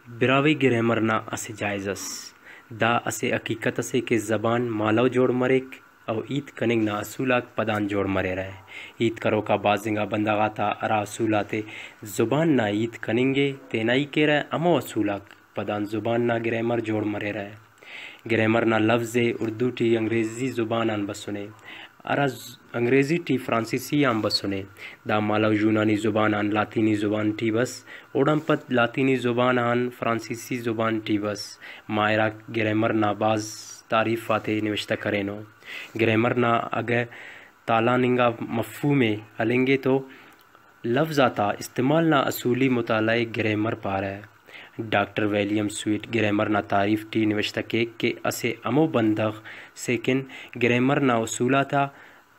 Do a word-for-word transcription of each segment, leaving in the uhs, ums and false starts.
Brahui grammar نا اسہ جائز اس۔ دا اسہ حقیقت اسے کہ زبان مالو جوڑ مریک و ہیت کننگ نا اصول آک پدان جوڑ مریرہ۔ ہیت کروک آ بھاز انگا بندغ آتا ہرا اصول آتے زبان نا ہیت کننگ ءِ تینا ہی کیرہ، ہمو اصول آک پدان زبان نا گرامر جوڑ مریرہ۔ گرامر نا لوز ءِ اردو ٹی انگریزی زبان آن بسنے، ہرا ز-، انگریزی ٹی فرانسیسی آن بسنے۔ دا مالو یونانی زبان آن لاطینی زبان ٹی بس، اوڑان پد لاطینی زبان آن فرانسیسی زبان ٹی بس۔ ماہراک گرامر نا بھاز تعریف آتے نوشتہ کرینو۔ گرامر نا اگہ تالان انگا مفہوم ءِ ہلنگے تو لوز آتا استعمال نا اصولی مطالعہ ءِ گرامر پارہ۔ ڈاکٹر ولیم سویٹ گرامر نا تعریف ٹی نوشتہ کیک کہ اسہ ہمو بندغ سے کن گرامر نا اصول آتا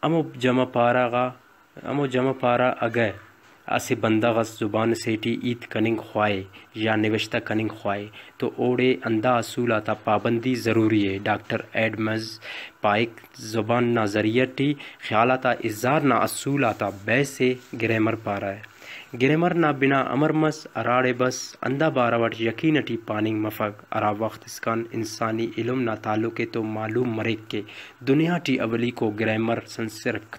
ہمو جمع پارہ غا، ہمو جمع پارہ اگہ اسہ بندغ اس زبان سے ٹی ہیت کننگ خواہے یا نوشتہ کننگ خواہے تو اوڑے ہندا اصول آتا پابندی ضروری ءِ۔ ڈاکٹر ایڈمز پائک زبان نا ذریعہ ٹی خیال آتا اظہار نا اصول آتا بحث ءِ گرامر پارہ۔ گرامر نا بنا امر مس، ہراڑے بس ہندا بارو اٹ یقین اٹی پاننگ مفک، ہرا وخت اسکان انسانی علم نا تعلق ءِ تو معلوم مریک کہ دنیا ٹی اولیکو گرامر سنسکرت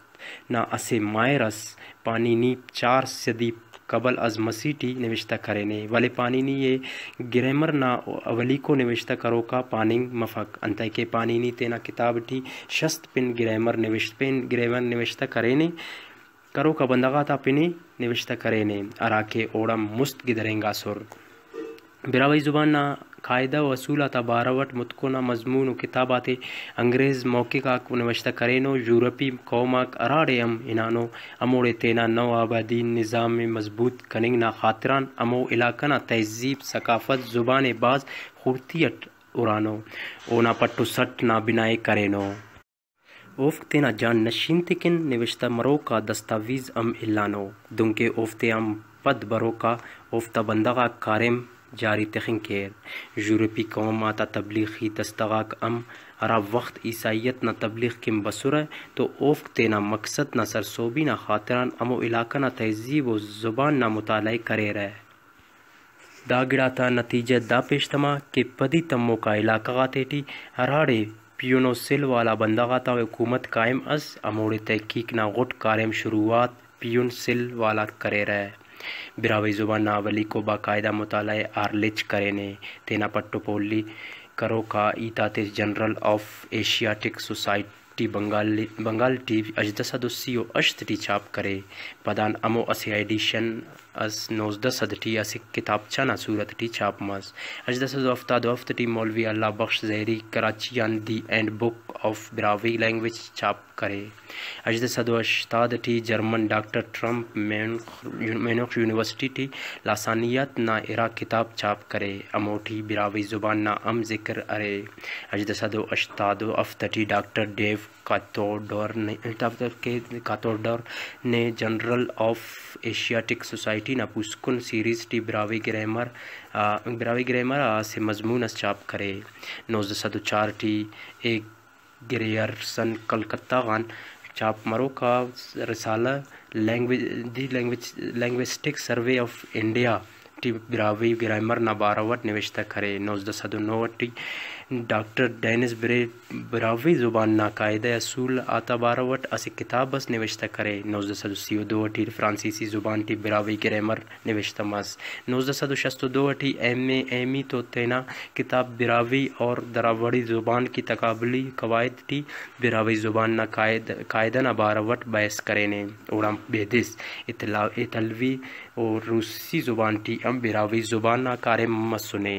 نا اسہ ماہر اس۔ پانینی چار صدی قبل از مسیح ٹی نوشتہ کرینے، ولے پانینی ءِ گرامر نا اولیکو نوشتہ کروک آ پاننگ مفک، انتئے کہ پانینی تینا کتاب ٹی شست پن گرامر نوشت، پین گرامر نوشتہ کرینے، کروک آ بندغ آتا پن ءِ نوشتہ کرینے، ہراکہ اوڑان مست گدرینگاسر۔ براہوئی زبان نا قاعدہ و اصول آتا بارو اٹ متکن آ مضمون و کتاب آتے انگریز محقق آک نوشتہ کرینو۔ یورپی قوم آک ہراڑے ہم ہنانو، ہموڑے تینا نوآبادی نظام ءِ مضبوط کننگ نا خاطران ہمو علاقہ نا تہذیب، ثقافت، زبان ءِ بھاز خوبصورتی اٹ ہرانو، اونا پٹ و سٹ نا بناءِ کرینو۔ اوفک تینا جان نشین تیکن نوشتہ مروک آ دستاویز ہم الانو، دنکہ اوفتے آن پد بروک آ اوفتا بندغ آک کاریم جاری تخنگ کیر۔ یورپی قوم آتا تبلیغی دستہ غاک ہم ہرا وخت عیسائیت نا تبلیغ کن بسرہ تو اوفک تینا مقصد نا سرسہبی نا خاطران ہمو علاقہ نا تہذیب و زبان نا مطالعہ ءِ کریرہ۔ دا گڑاتا نتیجہ دا پیش تما کہ پدی تموکا علاقہ غاتیٹی ہراڑے پیون و سل والا بندغ آتا حکومت قائم ئس، ہموڑے تحقیق نا غٹ کاریم شروعات پیون سل والاک کریرہ۔ براہوئی زبان نا اولیکو باقاعدہ مطالعہ ءِ آرلیچ کرینے۔ تینا پٹ و پولی کروک آ ہیت آتے جنرل آف ایشیاٹک سوسائٹی ٹی بنگال، بنگال ٹی ہژدہ سد و سی و ہشت ٹی چھاپ کرے۔ پدان ہمو اسہ ایڈیشن اس نوزدہ سد ٹی اسہ کتابچہ نا صورت ٹی چھاپ مس۔ ہژدہ سد و ہفتاد و ہفت ٹی مولوی Allah Bakhsh Zehri Karachi on the handbook of Brahui language چھاپ کرے۔ ہژدہ سد و ہشتاد ٹی German doctor Trumpp Munich, Munich university ٹی لسانیات نا ارا کتاب چھاپ کرے، ہموٹی براہوئی زبان نا ہم ذکر ارے۔ ہژدہ سد و ہشتاد و ہفت ٹی ڈاکٹر ڈیو کاتوڈور نے، کاتوڈور نے جنرل آف ایشیاٹک سوسائٹی نا پوسکن سیریز ٹی براہوئی گرامر، آ، براہوئی گرامر آ اسہ مضمون اس چھاپ کرے۔ نوزدہ سد و چار ٹی اے گریئرسن کلکتہ غان چھاپ مروک آ رسالہ language, the language, linguistic survey of India ٹی براہوئی گرامر نا بارو اٹ نوشتہ کرے۔ نوزدہ سد و نہہ ٹی ڈاکٹر ڈینس برے براہوئی زبان نا قاعدہ اصول آتا بارو اٹ اسہ کتاب اس نوشتہ کرے۔ نوزدہ سد و سی و دو ٹی فرانسیسی زبان ٹی براہوئی گرامر نوشتہ مس۔ نوزدہ سد و شست و دو ٹی ایم اے ایمی تو تینا کتاب براہوئی اور دراوڑی زبان کی تقابلی قواعد ٹی براہوئی زبان نا قاعد-، قاعدہ نا بارو اٹ بحث کرینے۔ اوڑان بیدس اتلا-، ایتلوی و روسی زبان ٹی ہم براہوئی زبان نا کاریم مسنے۔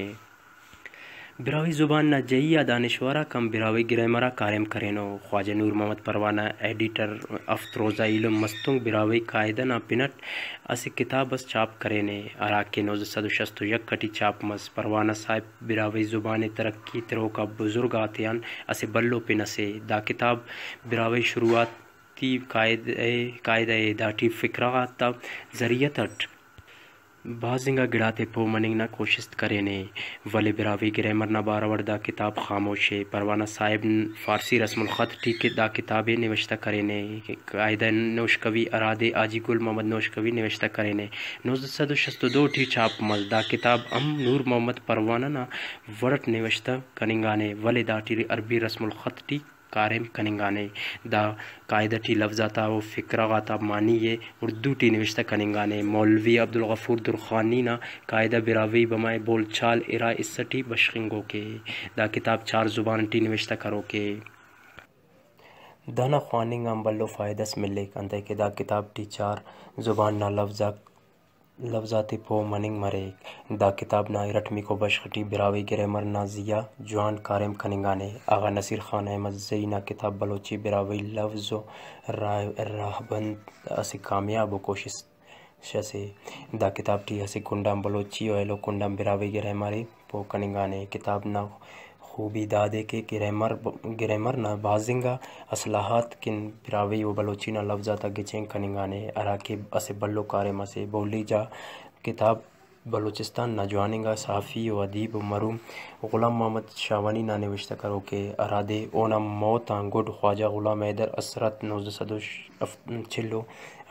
براہوئی زبان نا جہی آ دانشور آک ہم براہوئی گرامر آ کاریم کرینو۔ خواجہ نور محمد پروانہ، ایڈیٹر ہفت روزہ ایلم مستونگ براہوئی قاعدہ نا پن اٹ اسہ کتاب اس چھاپ کرینے، ہراکہ نوزدہ سد و شست و یک ٹی چھاپ مس۔ پروانہ صاحب براہوئی زبان ءِ ترقی تروکا بزرگ آتیان اسہ بھلو پن اسے۔ دا کتاب براہوئی شروعاتی قاعدہ ءِ، قاعدہ ءِ داٹی فقرہ غاتا ذریعت اٹ بھاز انگا گڑاتے پہہ مننگ نا کوشست کرینے، ولے براہوئی گرائمر نا بارو اٹ دا کتاب خاموش ءِ۔ پروانہ صاحب فارسی رسم الخط ٹی کہ دا کتاب ءِ نوشتہ کرینے۔ قاعدہ نوشکوی، ہرادے حاجی گل محمد نوشکوی نوشتہ کرینے، نوزدہ سد و شست و دو ٹی چھاپ مس۔ دا کتاب ہم نور محمد پروانہ نا وڑ اٹ نوشتہ کننگانے، ولے داٹی عربی رسم الخط ٹی کاریم کننگانے۔ دا قاعدہ ٹی لوز آتا و فقرہ غاتا معنی ءِ اردو ٹی نوشتہ کننگانے۔ مولوی عبدالغفور درخانی نا قاعدہ براہوئی بمائے بول چال ارا حصہ ٹی بشخنگوک ءِ۔ دا کتاب چار زبان ٹی نوشتہ کروک ءِ۔ دانا خواننگ آن بھلو فائدہ اس ملیک، انتئے کہ دا کتاب ٹی چار زبان نا لوز آک لوز آتے پہہ مننگ مریک۔ دا کتاب نا ارٹمیکو بشخ ٹی براہوئی گرائمر نا زیہا جوان کاریم کننگانے۔ آغا نصیر خان احمد زئی نا کتاب بلوچی براہوئی لوز و را-، راہبند اسہ کامیاب و کوشست اسے۔ دا کتاب ٹی اسہ کنڈ آن بلوچی و ایلو کنڈ آن براہوئی گرائمر ءِ پہہ کننگانے۔ کتاب نا خوبی دادے کہ گرائمر، گرائمر نا بھاز انگا اصلاحات کن براہوئی و بلوچی نا لوز آتا گچین کننگانے، ہراکہ اسہ بھلو کاریم اسے۔ بولی جا کتاب بلوچستان نا جوان انگا صحافی و ادیب و مرحوم غلام محمد شاہوانی نا نوشتہ کروک ءِ، ہرادے اونا موت آن گڈ خواجہ غلام حیدر حسرت نوزدہ سد و چل و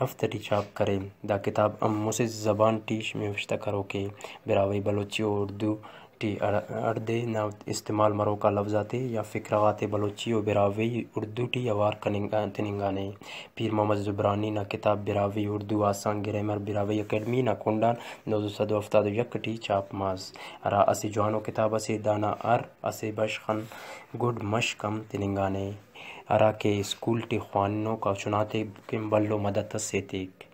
ہفت ٹی چھاپ کرے۔ دا کتاب ہم مسہ زبان ٹی نوشتہ کروک ءِ، براہوئی، بلوچی و اردو ٹی ہڑ-، ہڑدے نا استعمال مروک آ لوز آتے یا فقرہ غاتے بلوچی و براہوئی اردو ٹی اوار کننگا-، تننگانے۔ پیر محمد زبرانی نا کتاب براہوئی اردو آسان گرائمر براہوئی اکیڈمی نا کنڈ آن نوزدہ سد و ہفتاد و یک ٹی چھاپ مس، ہرا اسہ جوانو کتاب اسے۔ دانا ہر اسہ بشخ آن گڈ مشق ہم تننگانے، ہراکہ اسکول ٹی خواننوک آ چناتے کن بھلو مدد اس ایتک۔